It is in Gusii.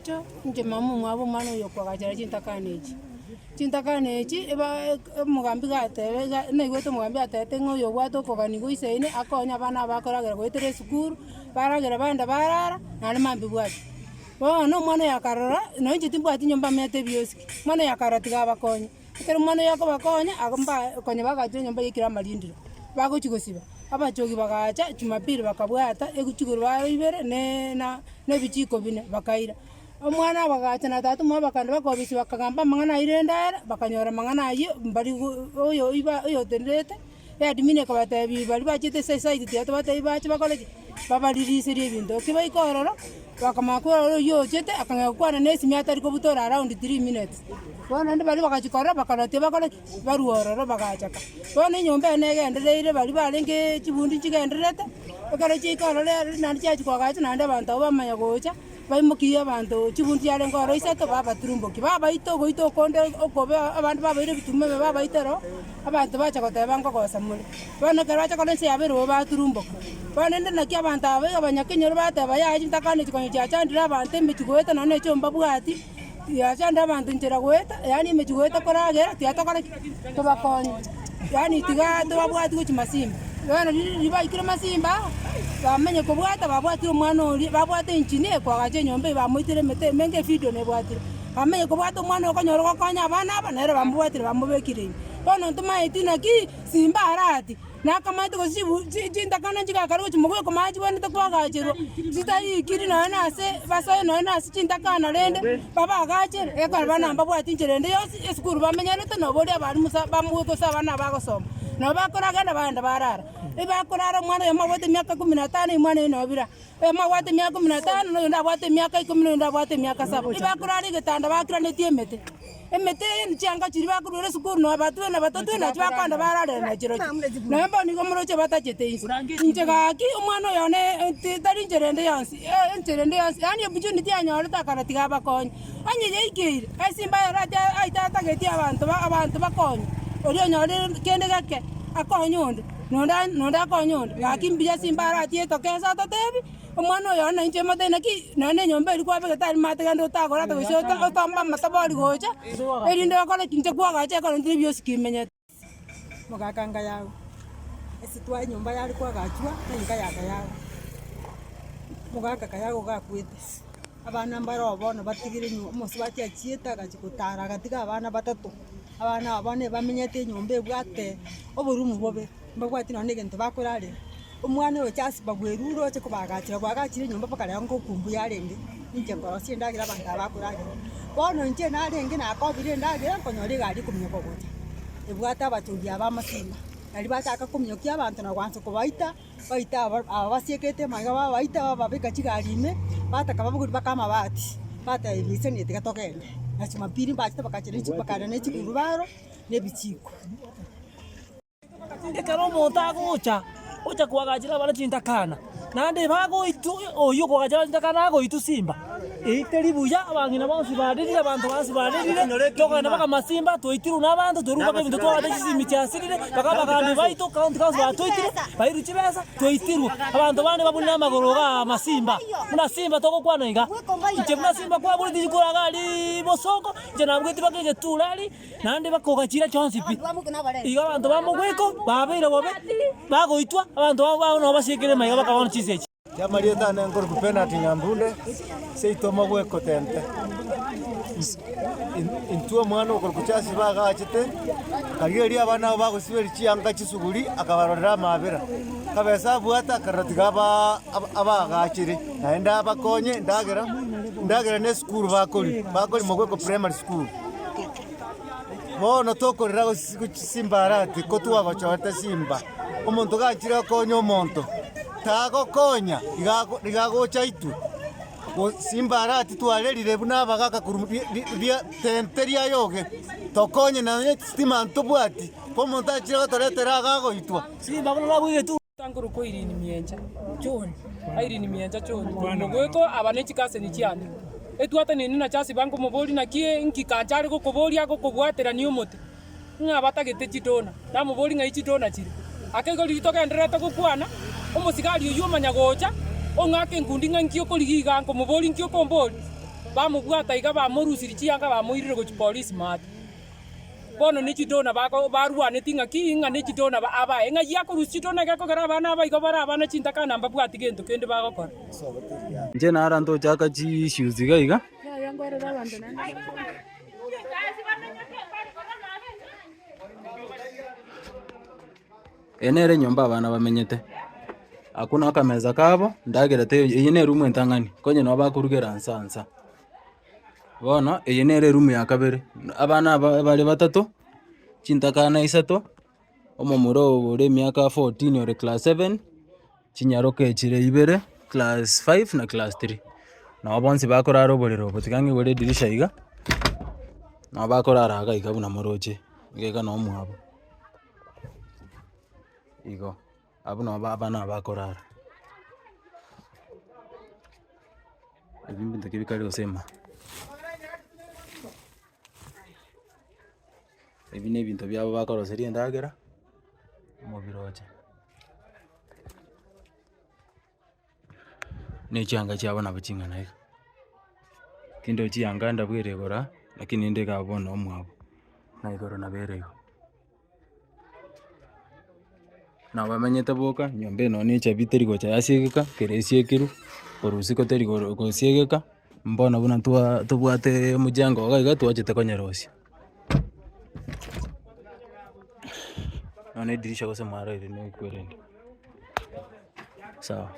Nyabicho, inche mama omwabo omwana oyo okoagachera chintakana echi. Chintakana echi eba omogambi gateba iga naigwete omogambi atebete ng'a oyo obwate okogania goisaine akonye abana aba bakoragera goetera esukuru, baragera baenda barara, naende mambia bwati. Bono omwana oyo akarora, nonye inche timbwati nyomba amenyete ebiosiki, omwana oyo akarora tiga abakonye. Ekero omwana oyo akobakonya, ago mba konya bagachire enyomba yaikire amarindiro, bagochia gosiba, abachogi bagacha jumapili bakabwata chiguru bare ibere ne na na ebichiko bine bakaira. Omwana bagacha na tata omwabo bakaenda bakobisi bakagamba amang'ana aywo rende ere, bakanyora amang'ana aywo mbari go oyo iba oyotenenete, eadmin ekabatebia baria bachete ase esite tiga tobatebi bache bakore ki? Babaririserie ebinto. Ekio baika ororo, bakamanya korora oyio ochete akang'ea gokwana na esimi atari kobutora around three minutes. Bono naende baria bagachia korora bakarora tibakora ki? Barwa ororo bagachaka. Bono enyomba eye negendereire baria barenge chibundi nchigendererete, ekero chiaika ororo ere naende chiachia koagacha naende abanto abwo bamanya gocha. Baimokirie abanto chibundi chiarenge oro isato, babaturumbokia, babaita ogoita okonde okobe abande babaire ebituma ime babaita ero, abanto bacha goteba nkogosa more. Bono ekero bacha korora ense yabeire bobe baturumboka. Bono rende naki abanto aba iga abanyakenyoro bateba yaya chintakana echi konya chiachandire abanto emechie goeta nonya na echio mbabwati, chiachandire abanto nchera goeta, yaani emechie goeta koragera tiga tokore ki? Tobakonye. Yaani tiga tobabwati gochia masimba. Bono riria baikire masimba aa, bamanye kobwata babwatire omwana oria, babwate engineer koagacha enyomba eye bamoitire emete emenge efidio nebwatire. Bamanye kobwata omwana oyo okonyora gokonya abana aba, nere bamobwatire bamobekire ime. Bono ntomaeti naki simba arati. Nakamanyete gose chibu chi chintakana nchigakare gochia mogweko mache chibwenerete koagacherwa, chitariikiri nonya na ase basoe nonya na ase chintakana rende babaagachere, ekero bana mbabwati enchera ende yonsi esukuru bamenyerete noboria abalimu sa bamogweka gose abana abagosoma. Nabo bakoragenda bagenda barara, ebakorara omwana oyomo abwate emiaka kumi na tano omwana oyo nobira, oyomo abwate emiaka kumi na tano, na oyonde abwate emiaka ikomi, na oyonde abwate emiaka saba. Ebakorara egetanda bakiranetie emete. Emete eye ne chianga chiria bakoruera esukuru nonya batwe na batatwe nachio bakoenda bararera na chirochio. Nonya bono nigo moroche batachete inse. Inche gaki omwana oyo one ti tari enchera ende yonsi, enchera ende yonsi, yaani opportunity anyorete akara tiga abakonye. Onye yaikeire, esimba ere aite atageti abanto ba abanto bakonye, oria onyorire kende geke, akonye onde, na onde na onde akonye onde. Gaki mbuya simba aratie etoke ase atotebi. Omwana oyo one nainche motebi naki nonya na enyomba eria kwabegete aria maate genda otagore ata gose otombe amatabori gocha, erinde okore ki inche kwagacha ekero intwe bionsi kimenyete. Mogaka enka yao, ase twa enyomba yare kwagachwa, na enka ya Kayago. Omogaka Kayago iga akwete, abana mbare bono batigire nyomba, omosubati achiete agachia gotara agatiga abana batato, abana aba bono ebamenyete enyomba ebwate oborumu bobe, mbabwati nonye na egento bakorarera. Omwana oyo Jasper bwerure oche kobagachera, bwagachire enyomba mpaka rero ngokumbu yarenge, inche nkorosia endagera abanto aba bakoragera. Bono inche narenge nakobire endagera, nkonyora egari ekominyoka gocha, ebwate abachogi aba amasimba, naria bachaka kominyokia abanto na goansa kobaita, baita aba aba basiekete magega babaita bababeka chigari ime, bataka babogori mpaka amabati, batebia isani tiga togende. Na jumapili mbachete bagachera bakaenda ne chigurubaro, na ebichiko. Ekero omonto agocha, ocha koagachera abana chintakana, naende bagoitwa oyio okoagachera chintakana agoitwa simba, eyio teri buya, abang'ina bonsi barerire, abanto bonsi barerire, tokogenda mpaka masimba twaitirwe na abanto, twerure mpaka ebinto twabwate chisimi chiasirire, mpaka abagambi baito county council batoitire, bairwe chibesa, twaitirwe. Abanto bande babunire amagoro igaa masimba, buna simba togokwana iga, inche buna simba kwabureti rikoro iga aria bosongo, inche nabweti mpaka egetura aria. Naende bakogachira chionsi pi. Igo abanto ba mogweko babeire bobe, bagoitwa, abanto babo bao nabo basiekire maiga bakaba bono chinsa echi. Amarieta ane nkorokwa Bernard Nyambunde, seito Mogweko Tente. Intwe omwana okorokwa Charles bagachete, akarigereria abana abo bagosiberia chianga chisuguri akabarorera amabera. Akabesa abwate akarora tiga aba abagachere naende abakonye endagera, endagera na esukuru bakoria, bakoria Mogweko Primary School. Bono tokorera gochia simba arati ko twagochorete simba. Omonto gachire gokonya omonto, tagokonya iga iga agocha aitwe. Go simba arati twarerire buna abagaka korwa ri ri ria tente riayoge, tokonye nonye chistima ntobwati, ko omonto achire gotoretera iga agoitwa. Simba buna nabwo Nkorokwa Irene Miencha John, Irene Miencha John, korwa Mogweko, aba ne chikaseni chiane. Etwatanini na Charles bankomoboria naki nki kancha are gokoboria agokobwaterania omote, ng'a batagete chidona. Namoboria ng'ai chidona chire. Ake igo riria togendererete gokwana, omosigari oyio omanya gocha, ong'aka enkundi ng'a nki okorigia igaa, nkomoboria nki okomboria. Bamobwata iga bamorusirie chianga bamoirire gochia polisi maate. Bono ne chidona bako barwaneti ng'aki ng'a ne chidona ba abae. Ng'ai akorusia chidona gekogera abana aba igo bare abana chintakana mbabwati gento kende bagokora. Inche nara ntochaka chi issues iga iga. Eye nere enyomba abana bamenyete, akwo na akamesa kabo, ndagera teiyo, eye ne eroom entang'ani, konye nabo bakorugera nsa nsa. Bono, eye nere eroom ya kabere, abana aba bare batato, chintakana isato, omomura ore emiaka 14 ore class seven, chinyaroka echire ibere, class five na class three. Nabo bonsi bakorara oborere obo, tiga ng'igore edirisha iga, nabo bakorara iga iga buna moroche, iga iga noo mwabo. Igo, abwo nabo abana aba bakorara. Ebi mbinto ki bikare gose ema. Ebi na ebinto biabo bakoroseria endagera, mobiroche. Na echianga chiabo nabo ching'ana iga. Tindochi yanga ndabwere igoro aa, lakini ninde iga abwo bono omwabo, na igoro nabo ere igo. Nabo bamenyete boka, nyomba eye nonye na echabi teri gocha yasiegeka, kere esiekirwe, korwa isiko teri goro gosiegeka, mbono buna twa tobwate omojengo iga iga twachete konyerosia. Nonye na edirisha gose mwarorire na ekwerende, sawa.